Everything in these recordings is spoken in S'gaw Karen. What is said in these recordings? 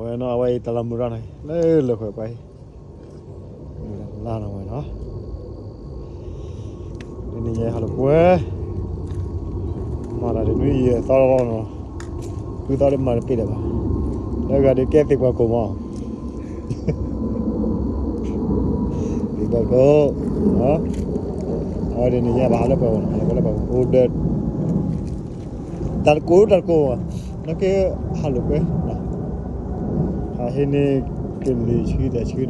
နီၤ အဝဲအံၤတၢ်လီၤမုၢ်ရၢ်န့ၣ် လၢလၢခွဲးပှဲၤအံၤ လၢနီၤဝဲနီၤ ဒ်န့ၣ်ယဲဟးလိာ်ကွဲ မၤတၢ်တနွံယဲၢ်သီလီၤနီၤ ဖုသီတမၤတပ့ၤလၢၤဘၣ် လၢဂၤဒုးကဲသ့ၣ်ပှၢ်ကိၣ်မး သ့ၣ်ပှၢ်ကိၣ် အဝဲဒ်န့ၣ်ယဲဘၣ်ဟးလၢပှၢ်ကိၣ်နီၤ ဟးလိာ်ကွဲလၢပှၢ်ကိၣ် အိၣ်ဒီး တၢ်တကိးတၢ်တကိး နကဟးလိာ်ကွဲ ဟးဟ့န့ၢ်ကလံၤဆှံတၢ်ဆှံနီၤ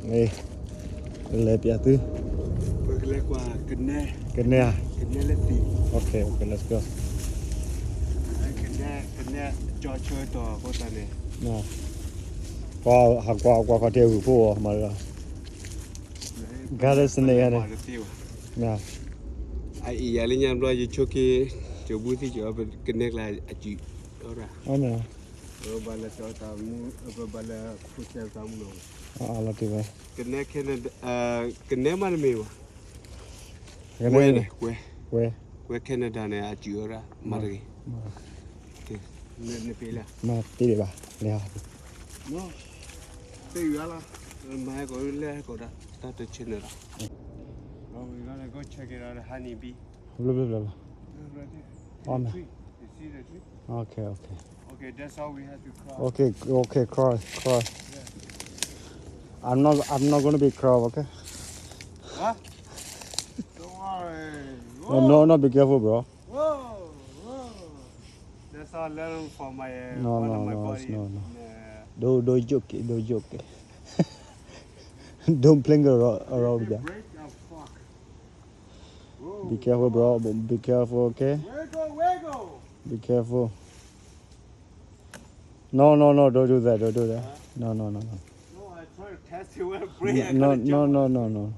နီၤ လဲၤပျးသု ကနဲဧါ okay okay let's go ကနဲ ကနဲကၠီဆၢတီၤအဃိသတးန့ၣ် ပှၤဟးကွၢ်ကွၢ်ခီၣ်ထံးအဂုၤဖှိၣ်အီၤမၤဒီး ကါလၢစန့ၣ်ဂၤန့ၣ် အအံၤယၤလၢညါဘျီယဆိက့ၤ ကၠိၤဘူသံကၠိၤ ပကနဲကျါအစုၣ်အီၤရၣ် ပဘၣ်လၢကၠီတၢ်မူ ပဘၣ်လၢခိၣ်စဲတၢ်မူနီၤ လီၤတံၢ်ဝဲ ကနဲ Canada ကနဲမးတမ့ၢ်ဘၣ် ဝဲန့ၣ် ဝဲ ဝဲ Canada န့ၣ် အစုၣ်အီၤရၣ် မၤတဂ့ၤ နပ့ၤလၢ မၤတပ့ၤဘၣ် လဲၤဟး တယူၤလီၤ မၤဟဲကီးလဲၤဟဲကီးဒၣ် တၢ်တဆ့ၣ်န့ၣ်လီၤ We're gonna go check it out, the honeybee. Blah, blah, blah, blah. Right there. Oh, man. Tree. You see the tree? Okay, okay. Okay, that's all we have to cross. Okay, okay, cross, cross. Yeah. I'm not, I'm not gonna be cross, okay? What? Don't worry. No, no, no, be careful, bro. Whoa, whoa. That's all learn from my, uh, no, one no, of my no, buddy. No, no. Yeah. Don't, don't joke it, don't joke it. Don't play around, around with that. Break the fuck. Whoa. Be careful, bro. Be careful, okay? Wiggle, wiggle. Be careful. No, no, no, don't do that, don't do that. Huh? No, no, no, no. No, I try to test it when break. No, no, no, no, no, no.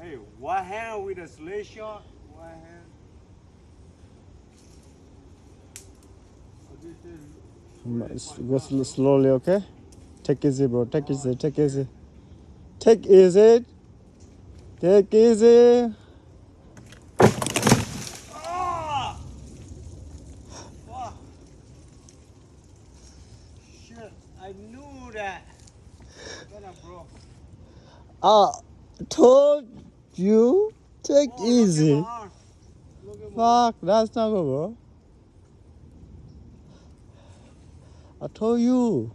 Hey, one hand with a slingshot, one hand. Go sl- slowly, okay? Take easy, bro. Take easy, take easy. Take easy. Take easy. Ah! Fuck. Shit, I knew that. Gonna, bro. I told you, take easy. Oh, look at my arm. Look at my arm. Fuck, that's not good, bro. I told you.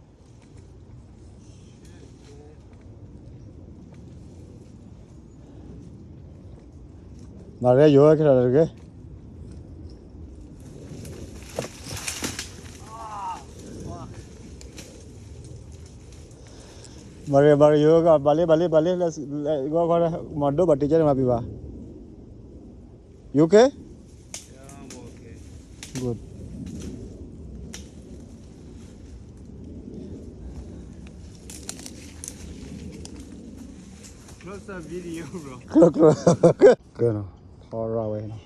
မၤရဲယိၤဝဲခဲလၢာ်တက့ၢ်. မၤရဲ မၤရဲယိၤဝဲ ဘၣ်လံ ဘၣ်လံ ဘၣ်လံ လဲၤ လဲၤ ဂီၤခီ မၤဒိဘၣ်တ့ၢ်ကဲန့ၣ်မၤပံၤဘၣ်. You okay? Yeah, I'm okay. Good. Close the video, bro. Close, close. ကဲနီၤ ထီရၣ်ဝဲနီ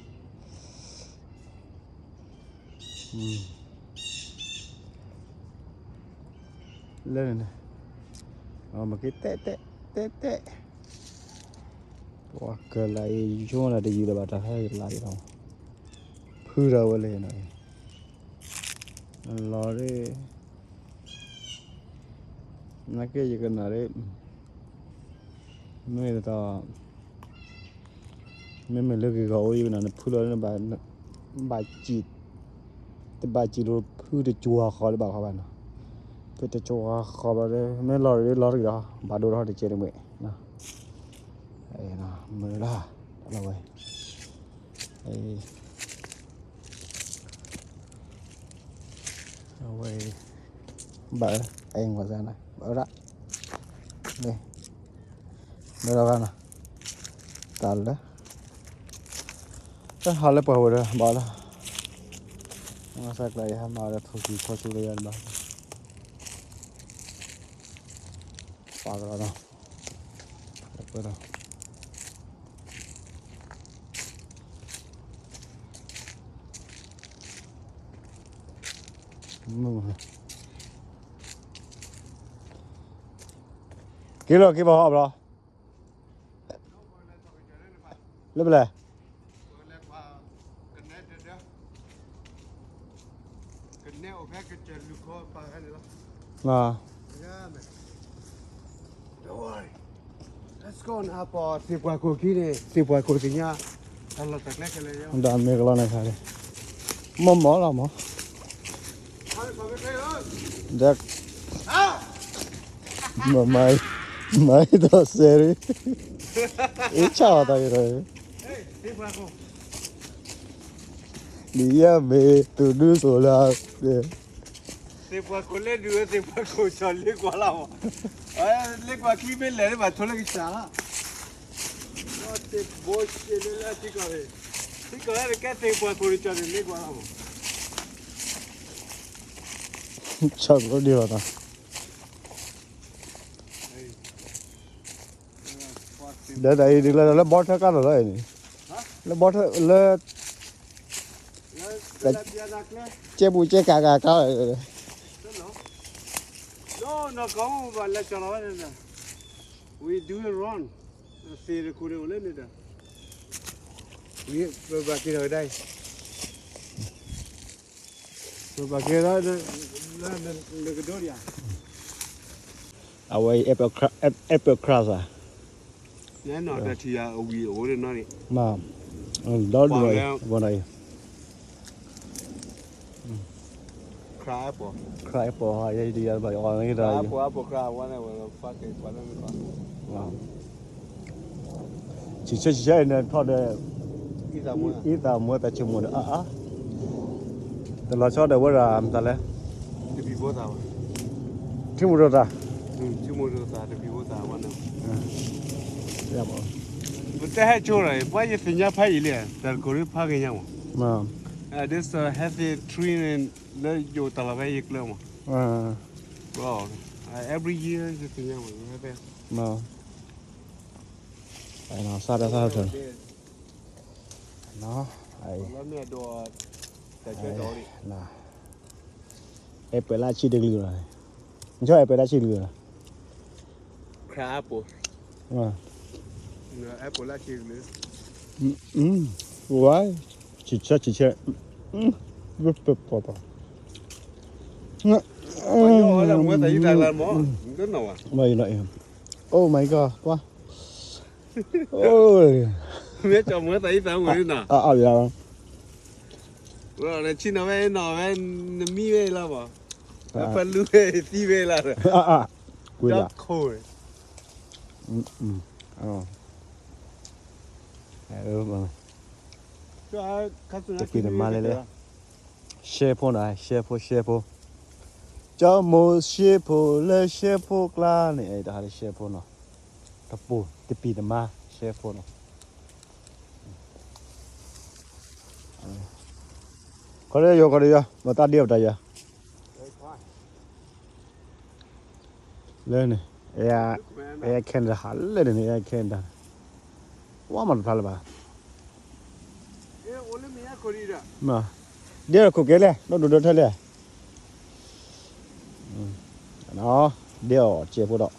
ၤ လၢန့ၣ်န့ၣ် မၤက့ၤတဲတဲတဲတဲ ပှၤကလၤအံၤ ယိၤနၤတယံၤလၢၤဘၣ် တၢ်ဟဲကလၤအံၤလီၤ ဖုဒီးဝဲလၢနီၤ လီၤရ့ၣ် နာ်က့ယကနၣ်ရ့ၣ် မ့ၢ်တတီ မ့မ့ၢ်လၢဂ့ၤဂီၤအိၣ်ယကနၣ် နဖုလီၤ ဘၣ် တဘၣ်စံၣ်လိာ်ဖုတကွၢ်ဃီလၢဘၣ်ဃီဘၣ်နီၤ ဖုတကွၢ်ဃီဘၣ်လၢ မ့ၢ်လီၤရ့ၣ်လီၤရ့ၣ်ဒီး ဘၣ်ဒိထီၣ်တကဲတမှဲၤ မုာ်လၢ် လီၤဝဲ အဝဲ ဘၣ် အံၤဝဲစၢ်န့ၣ် ဘၣ်ဝဲဒၣ် န့ၣ် မ့ၢ်လီၤဂာ်နီၤ တၢ်လၢ ဟးလၢပှၤဝဲဒီး ဘၣ်လၢ မ့ၢ်စၢ်ကျါယဟဲမၤဒီး ထိၣ်ကံၢ်ခီဆူလၢယၤတဘၣ် ပာ်ကလီၤနီၤ ပှဲၤဒီး က့ၤလီၤက့ၤဘၣ်ဟီဘျီ လၢပလဲၤ ကနဲတဒၢ ကနဲအိၣ်ဖဲကစၢၢ်လူၢ်ခီပၤဖဲန့ၣ်လီၤ. လၢ Let's go နပီၢ်သ့ၣ်ပှၢ်ခိၣ်ခံန့ၣ် သ့ၣ်ပှၢ်ခိၣ်သ့ၣ်ညါ တၢ်လီၢ်တၢ်ကျဲကလဲၤယီၤ ဒီးမ့ၢ်ကလီၤန့ၣ်ခါန့ၣ် မ့ၢ်မ့ၢ်လီၤမ့ၢ် ဒီး မၤ မၤဒီးစဲးရံ အ့ၣ်ဆၣ်အီၤတၢ်က့ၤဒီး ဒ်ယဲမ့ၢ်သူၣ်ဒုစိၤလၢ သ့ၣ်ပှၢ်ခိၣ်လဲၤဒုးဝဲ သ့ၣ်ပှၢ်ခိၣ်ကၠီၤလ့ကွၢ်လီၤမး, လ့ကွၢ်ခံမ့ၢ်လဲၤန့ၣ်ဘၣ်ထိလၢကစၢ်လီၤ, ဘိရှ့လၢလၢထံကီၢ်န့ၣ်, ထံကီၢ်လၢနကဲသ့ၣ်ပှၢ်ခိၣ်န့ၣ်ကၠီၤန့ၣ်လ့ကွၢ်လီၤမး, ဆီၣ်ကျိဒံးဘၣ်သး, ဒီးတၢ်အံၤဒ်လၢလၢဘီထၢကါလီၤလီၤအံၤန့ၣ်, လၢဘီထၢလၢ ကဲပူၤကဲကးကးကါလီၤ, နီၢ်နီၢ်ကီၢ်အိၣ်ဘၣ်လဲၤကၠီၤလီၤဝဲန့ၣ်, we do it wrong, သ့ၣ်တခိၣ်န့ၣ်အိၣ်လၢန့ၣ်ဒီး, we ပဘၣ်က့ၤထီၣ်ကဒါအံၤ ပဘၣ်က့ၤထီၣ် လၢနကဒိဒံးဧါ, အဝဲအံၤ apple crush ဧါ, နနီၢ်တထံၣ်ယၤအဝံၤအိၣ်ဒ်နီၢ်န့ၣ်, ဒီဒူၣ်အံၤ crush apple, crush apple ယဲဒ်ယၤဘၣ်အီၤန့ၣ်ဒီး apple apple crush ဝဲန့ၣ်ဝဲ ဆံးဆံးဆံးဆံးန့ၣ် ထီၣ်ဒီး အံသးမူသးဆိကမိၣ်ဒီးအါအါ, တလီၤဆီဒီးဝဲဒၣ်မတၤလဲၣ်, တဘံၣ်ဖိသၣ်ဘၣ်, ထံမိၢ်ရိသး, ထံမိၢ်ရိသး တဘံၣ်ဖိသၣ်ဝဲန့ၣ်, ပတဟဲဆိဒီး ပှၤယသ့ၣ်ညါဖးယံာ်လံ, တၢ်တခိၣ်ဒ်ဖးဂ့ၤညါမး, this healthy tree န့ၣ် လၢယအိၣ်တၢ်လီၢ်ဖဲယကျၢၤမး, every year ယသ့ၣ်ညါမး, စးဒၣ်စးထီၣ် အဲပှဲၤလၢဆံတကလုာ်လီၤ, နဆီအဲပှဲၤလၢဆံတကလုာ်လီၤ, crab apple, apple လၢဆံတကလုာ်, ဝါ, ဆံးဆံးဆံးဆံး, ပပပပ, မ့ၢ်လီၤအံၤ, Oh my god ကွၢ် မ့ၢ်ကၠီၤမွဲသးအံသးဝဲနီၤ, အအါယၤ, ဆံနီၤဝဲနီၤဝဲ, နမံဝဲလီၤဘၣ်, ဖလူဝဲသံဝဲလီၤ, ကွံာ်လီၤ, တပံၤနမါလဲၣ်လဲၣ်, ရှဲဖိနီၤ, ရှဲဖိ ရှဲဖိ, ကၠီမိၢ်ရှဲဖိလၢရှဲဖိကျါန့ၣ် တဟးလၢရှဲဖိနီၤ, တပူၤ တပံၤနမါ ရှဲဖိနီၤ, ခီဒီးယီၤ ခီဒီးယီၤ မတၤဒ့ၣ်ပတၢ်ယၤ လၢန့ၣ် အဲ Canada ဟးလၢန့ၣ် အဲ Canada ဝါမၤတဖျါလၢၤဘၣ်, ဒ့ၣ်ခိၣ်ကဲလဲၣ် နီၢ်ဒိၣ်ဒိၣ်ထဲလဲၣ်, ဒ့ၣ်အီၤစဲးဖိဒီး